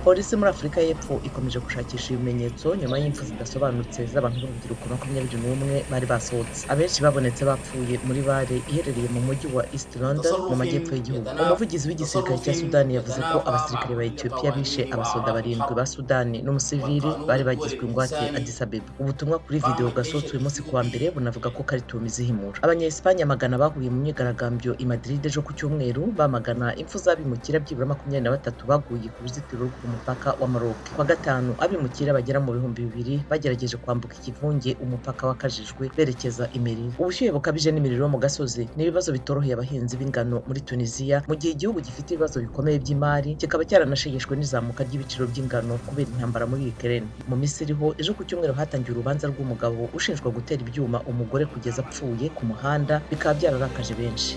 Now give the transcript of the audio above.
Polisi muri Afurika y'Epfo ikomeje gushakisha ibimenyetso nyuma y'impfu zidasobanutse z'abantu b'urubyiruko 21 bari basohotse. Abenshi babonetse bapfuye muri bare iherereye mu mujyi wa East London mu بتصرف majyepfo y'igihugu. يتناف Umuvugizi w'igisirikare cya بتصرف Sudani yavuze ko يتنافى abasirikare مع ba حرية Ethiopia bishe قوانين abasoda وأعراف 7 الحرب ba Sudani n'umusivili والقانون bari الدولي bagizwe ingwate الإنساني. Addis Abeba. Ubutumwa kuri قام video الجيش gasohotse uyu munsi kuwa mbere الإثيوبي bunavuga ko Khartoum izihimura. Abanya-Espagne magana bahuriye mu myigaragambyo i Madrid ejo ku cyumweru bamagana impfu z'abimukira byibura 23 baguye ku ruzitiro rwo ku mupaka wa Maroc. Kuwa gatanu, abimukira bagera mu 2000 bagerageje kwambuka ikivunge umupaka wakajijwe berekeza i Melilla. Ubushyuhe bukabije n'imiriro yo mu gasozi ni ibibazo bitoroheye abahinzi b'ingano muri Tunisia, mu gihe igihugu gifite ibibazo bikomeye by'imari, kikaba cyaranashegeshwe n'izamuka ry'ibiciro by'ingano kubera intambara muri Ukraine. Mu Misiri ho, ejo ku cyumweru hatangiye urubanza rw'umugabo ushinjwa gutera ibyuma umugore kugeza apfuye ku muhanda, bikaba byararakaje benshi.